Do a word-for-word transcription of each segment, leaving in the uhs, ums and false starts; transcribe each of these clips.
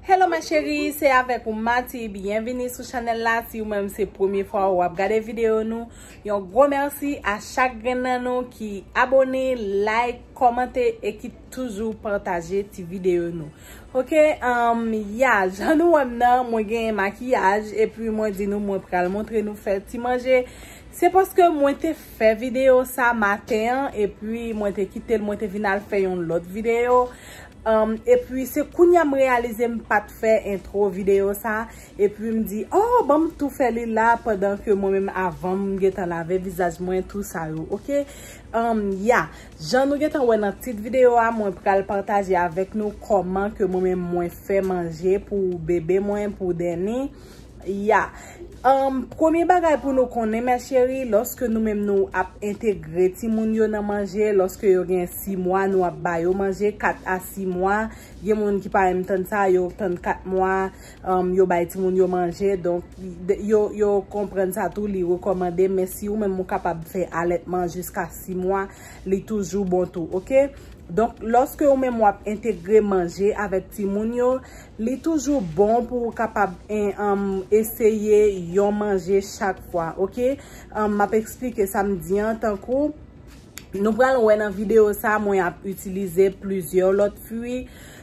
Hello ma chérie, se avèk ou Mati. Byenvini sou chanèl la. Si ou menm se premye fwa ou ap gade videyo nou, yon gwo mèsi a chak grenn nan nou ki abone, like, kòmante e ki toujou pataje ti videyo nou. Ok, um, ya, jan nou wè m nan, mwen gen makiyaj epi mwen di nou mwen pral montre nou fè ti manje. Se paske mwen te fè videyo sa maten an epi mwen te kite l, mwen te vin al fè yon lòt videyo. Um, epi se kounye a m reyalize m pa t fè entwo videyo sa. Epi m di, oh, ban m tou fè li la pandan ke mwen menm avan m gentan lave vizaj mwen, tou sa yo, ok? Um, ya, jan nou gentan wè nan tit videyo a, mwen pral pataje avèk nou kòman ke mwen menm mwen fè manje pou bebe mwen, pou Deni. Ya. Um, premye bagay pou nou konnen, mè cheri, lòske nou menm nou ap entegre timoun yo nan manje, lòske yo gen sis mwa, nou ap ba yo manje, kat a sis mwa. Gen moun ki pa renmen tann sa, yo tann kat mwa, um, yo bay timoun yo manje. Donk, de- yo, yo konprann sa tou, li rekòmande. Men si ou menm ou kapab fè alètman jiska sis mwa, li toujou bon tou, ok? Donk, lòske ou menm w ap entegre manje avèk timoun yo, li toujou bon pou ou kapab en- um, eseye yon manje chak fwa, ok? Um, m ap eksplike sa m di an, tankou nou pral wè nan videyo sa, mwen ap itilize plizyè lòt fwi.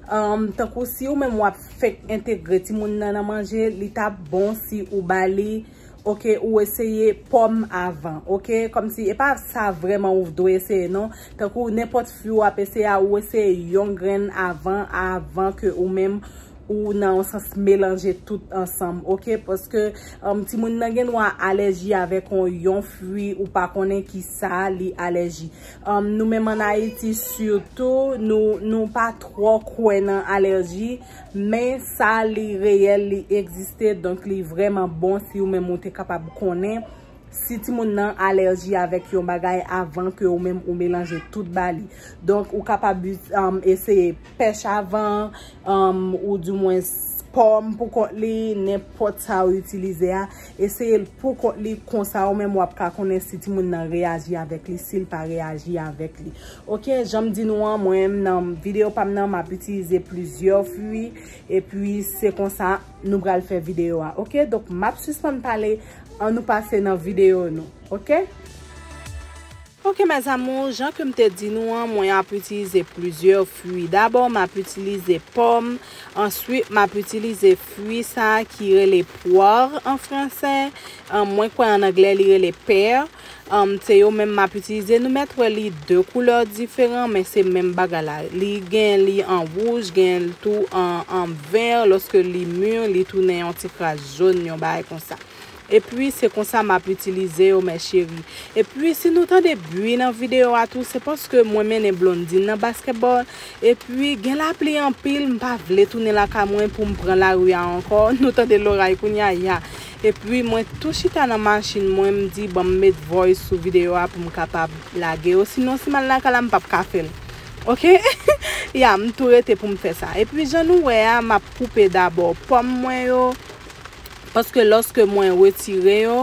Um, tankou si ou menm w ap fèk entegre timoun nan nan manje, li t ap bon si ou ba li, ok, ou eseye pòm avan, ok? Kòmsi, e pa sa vrèman ou dwe eseye, non. Tankou nenpòt fwi w ap eseye a, ou eseye yon grenn avan, avan ke ou menm ou nan yon sans melanje tout ansanm, ok? Paske, um, timoun nan gen dwa alèji avèk yon, yon fwi ou pa konnen ki sa li alèji. Um, nou menm ann Ayiti, sitou, nou, nou pa twò kwè nan alèji, men sa li reyèl, li egziste, donk li vrèman bon si ou menm ou te kapab konnen si timoun nan alèji avèk yon bagay avan ke ou menm ou melanje tout ba li. Donk, ou kapab, um, eseye pèch avan, um, ou dimwens pòm pou kont li, nenpòt sa ou itilize a, eseye l pou kont li, konsa ou menm w ap ka konnen si timoun nan reyaji avèk li, si l pa reyaji avèk li. Ok, jan m di nou an, mwen menm nan videyo pa m nan, m ap itilize plizyè fwi, epi se konsa nou pral fè videyo a. Ok, donk m ap sispann pale, ann nou pase nan videyo nou. Ok? Ok, mes amours, jan ke m te di nou an, mwen ap itilize plizyè fwi. Dabò, m ap itilize pòm, answit, m ap itilize fwi sa a ki rele pwar an fransè. An, mwen kwè an anglè li rele pear. An, se yo menm m ap itilize. Nou mèt wè li de koulè diferan, men se menm bagay la. Li gen li an wouj, gen l tou an, an vè. Lòske li mi, li tounen yon ti kras jòn, yon bagay konsa. Epi, se konsa m ap itilize yo, mes chéries. Epi, si nou tande bri nan videyo a tou, se paske mwen mennen Blondine nan basketball. Epi, gen lapli anpil, m pa vle tounen lakay mwen pou m pran lari a ankò. Nou tande loray kounye a, ya. Epi, mwen tou chita nan machin mwen, m di, bon, m met voice sou videyo a pou m kapab lage yo. Sinon, si m al lakay la, m p ap ka fè l. Ok? Ya, m tou rete pou m fè sa. Epi, jan nou wè a, m ap koupe dabò pòm mwen yo. Paske lòske mwen retire yo,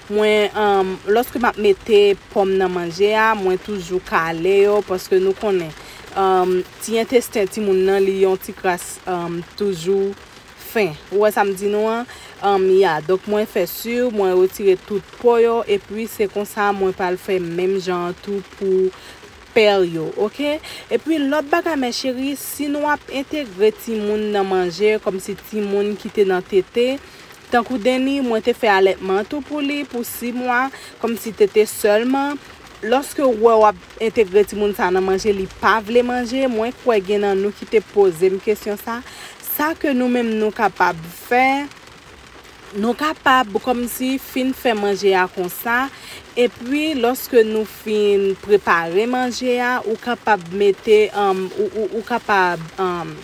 mwen, um, lòske m ap mete pòm nan manje a, mwen toujou kale yo, paske nou konnen, um, ti entesten timoun nan, li yon ti kras, um, toujou fen. Ou wè sa m di nou an? Um, ya, donk mwen fè si, mwen retire tout po yo, epi se konsa mwen pral fè menm jan an tou pou pear yo, ok? Epi lòt bagay, mes chéries, si nou ap entegre timoun nan manje, kòmsi timoun ki te nan tete, tankou Deni, mwen te fè alètman tou pou li, pou sis mwa, kòmsi tete sèlman. Lòske w wè w ap entegre timoun sa nan manje, li pa vle manje, mwen kwè gen nan nou ki te poze m kesyon sa. Sa ke nou menm nou kapab fè, nou kapab kòmsi fin fè manje a konsa, epi lòske nou fin prepare manje a, ou kapab mete, um, ou, ou, ou kapab, um,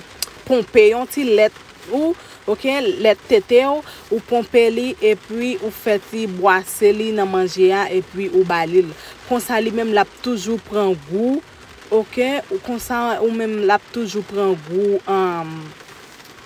ponpe yon ti lèt ou, ok, lèt tete w, ou ponpe li, epi ou fè ti bwase li nan manje a, epi ou ba li l. Konsa li menm l ap toujou pran gou, ok, ou konsa ou menm l ap toujou pran gou, um,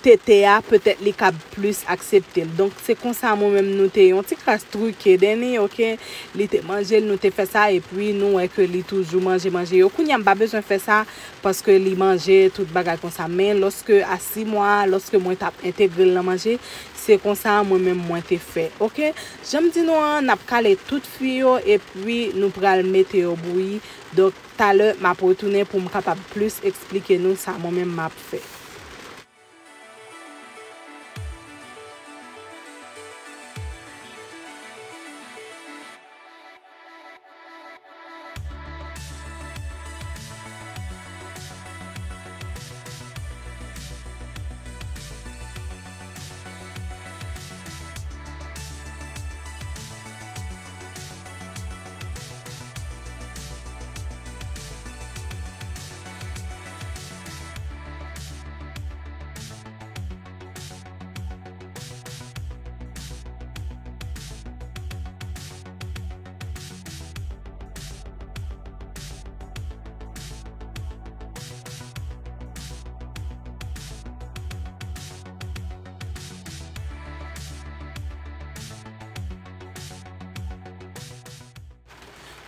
tete a, petèt li kab plis aksepte l. Donk, se konsa mwen menm nou te yon ti kras trike Denny, oke? Li te manje l, nou te fè sa, epi nou wè ke li toujou manje, manje yo. Kounye a, m pa bezwen fè sa, paske li manje, tout bagay konsa. Men, lòske a sis mwa, lòske mwen t ap entegre l nan manje, se konsa mwen menm mwen te fè, oke? Jan m di nou an, n ap kale tout fwi yo, epi nou pral mete yo bouyi. Donk, talè, m ap retounen pou m kapab plis eksplike nou sa mwen menm m ap fè.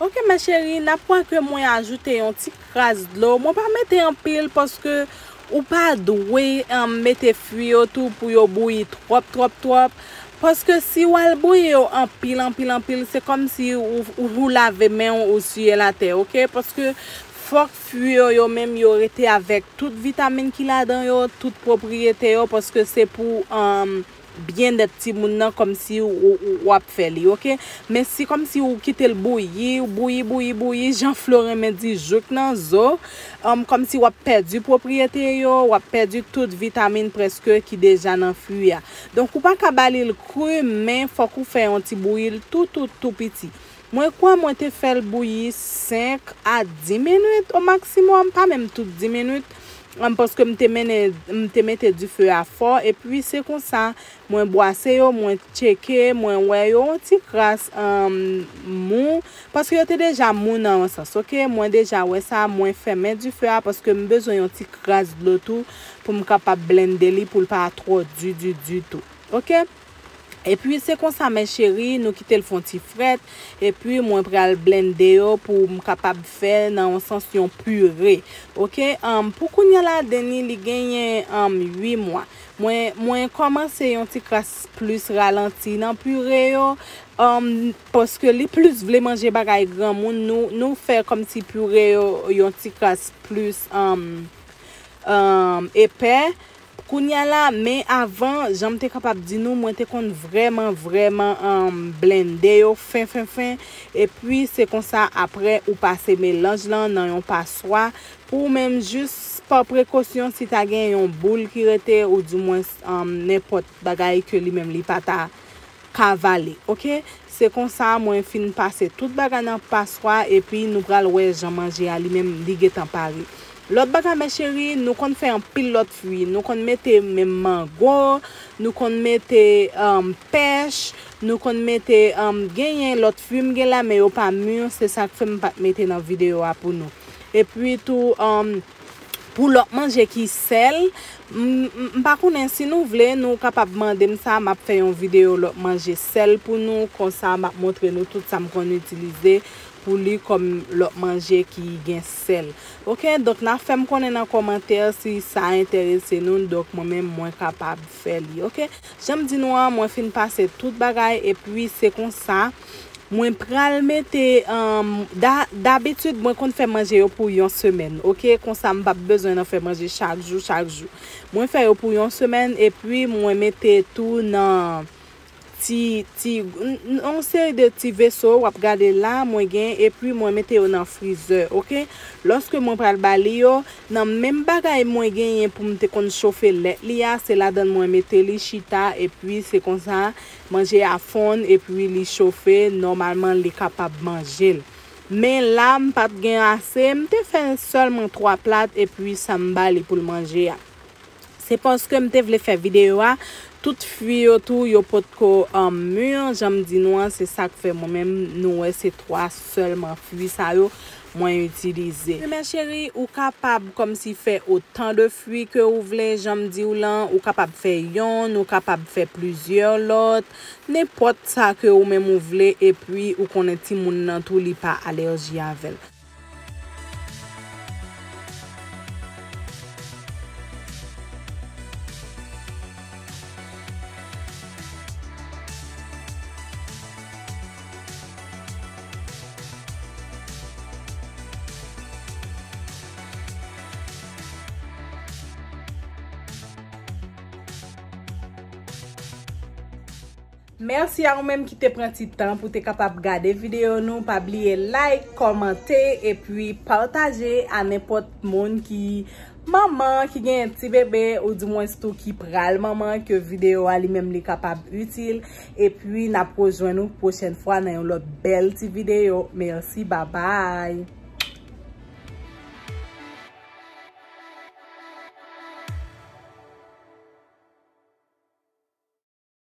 Oke, mes chéries, n ap wè ke mwen ajoute yon ti kras dlo. Mwen pa mete anpil paske ou pa dwe, um, mete fwi yo tou pou yo bouyi twòp, twòp, twòp. Paske si w al bouyi yo anpil, anpil, anpil, se kòmsi ou, ou, ou lave men w, ou siye l atè, oke? Paske fòk fwi yo, yo menm, yo rete avèk tout vitamin ki ladan yo, tout pwopriyete yo, paske se pou, um, byennèt timoun nan, kòmsi w, w, w ap fè li, oke? Men si kòmsi w kite l bouyi, bouyi, bouyi, bouyi, jan Flo renmen di, jouk nan zo, um, kòmsi w ap pèdi pwopriyete yo, w ap pèdi tout vitamin prèske ki deja nan fwi a. Donk, ou pa ka ba li l kri, men fòk ou fè yon ti bouyi l tou, tou, tou piti. Mwen kwè mwen te fè l bouyi senk a dis minit o maksimòm, pa menm tout dis minit, um, paske m te mennen, m te mete dife a fò, epi se konsa, mwen bwase yo, mwen tcheke, mwen wè yo yon ti kras, um, mou, paske yo te deja mou nan yon sans, oke? Mwen deja wè sa, mwen fèmen dife a, paske m bezwen yon ti kras dlo tou, pou m kapab blende li, pou l pa twò di, di, ditou, oke? Epi se konsa, mes chéries, nou kite l fè yon ti frèt. Epi mwen pral blende yo pou m kapab fè nan yon sans yon pire. Oke, um, pou kounye a la, Denny, li genyen, um, uit mwa. Mwen, mwen kòmanse yon ti kras plis ralanti nan pire yo, um, paske li plis vle manje bagay granmoun. Nou, nou fè kòmsi pire yo yon ti kras plis, um, um, epè. Kounye a la, men avan, jan m te kapab di nou, mwen te konn vrèman, vrèman, um, blende yo fen, fen, fen. Epi, se konsa, apre, ou pase melanj lan nan yon paswa. Pou ou menm, jis pa prekosyon, si ta gen yon boul ki rete, ou dimwens, um, nenpòt bagay ke li menm li pa ta ka vale, oke? Se konsa mwen fin pase tout bagay nan paswa, epi nou pral wè jan manje a li menm li gentan pare. Lòt bagay, mes chéries, nou konn fè anpil lòt fwi. Nou konn mete menm mango, nou konn mete, um, pèch, nou konn mete, um, genyen lòt fwi m gen la, men yo pa mi, se sa k fè m pa t mete nan videyo a pou nou. Epi tou, um, pou lòt manje ki sèl, m, m, m pa konnen, si nou vle, nou kapab mande m sa, m ap fè yon videyo lòt manje sèl pou nou, konsa m ap montre nou tout sa m konn itilize pou li kòm lòt manje ki gen sèl. Oke, donk n ap fè m konnen nan kòmantè si sa enterese nou, donk mwen menm mwen kapab fè li, oke? Jan m di nou an, mwen fin pase tout bagay, epi se konsa, mwen pral mete, um, da-, dabitid, mwen konn fè manje yo pou yon semèn, oke? Konsa, m p ap bezwen nan fè manje chak jou, chak jou. Mwen fè yo pou yon semèn, epi mwen mete tou nan ti, ti, n-, n-, yon seri de ti veso, w ap gade la, mwen gen, epi mwen mete yo nan frizè, oke? Lòske mwen pral ba li yo, nan menm bagay mwen genyen pou m te konn chofe lèt li a, se ladan l mwen mete li chita, epi se konsa, manje a fonn, epi li chofe, nòmalman li kapab manje l. Men la, m pa t gen ase, m te fè sèlman twa plat, epi sa m ba li pou l manje a. Se paske m te vle fè videyo a Tout fwi yo tou, yo potko an mûr, jan m di nou an, se sa k fè mwen menm, nou wè se twa sèlman fwi sa yo mwen itilize. Mes chéries, ou kapab kòmsi fè otan de fwi ke ou vle, jan m di w lan, ou kapab fè yonn, ou kapab fè plizyè lòt, nenpòt sa ke ou menm ou vle, epi ou konnen timoun nan tou li pa alèji avè l. Mèsi a ou menm ki te pran ti tan pou te kapab gade videyo nou. Pa bliye like, kòmante, epi pataje a nenpòt moun ki manman, ki gen ti bebe, ou dimwens tou ki pral manman, ke videyo a li menm li kapab itil. Epi n ap rejwenn nou pwochèn fwa nan yon lòt bèl ti videyo. Mèsi, babay.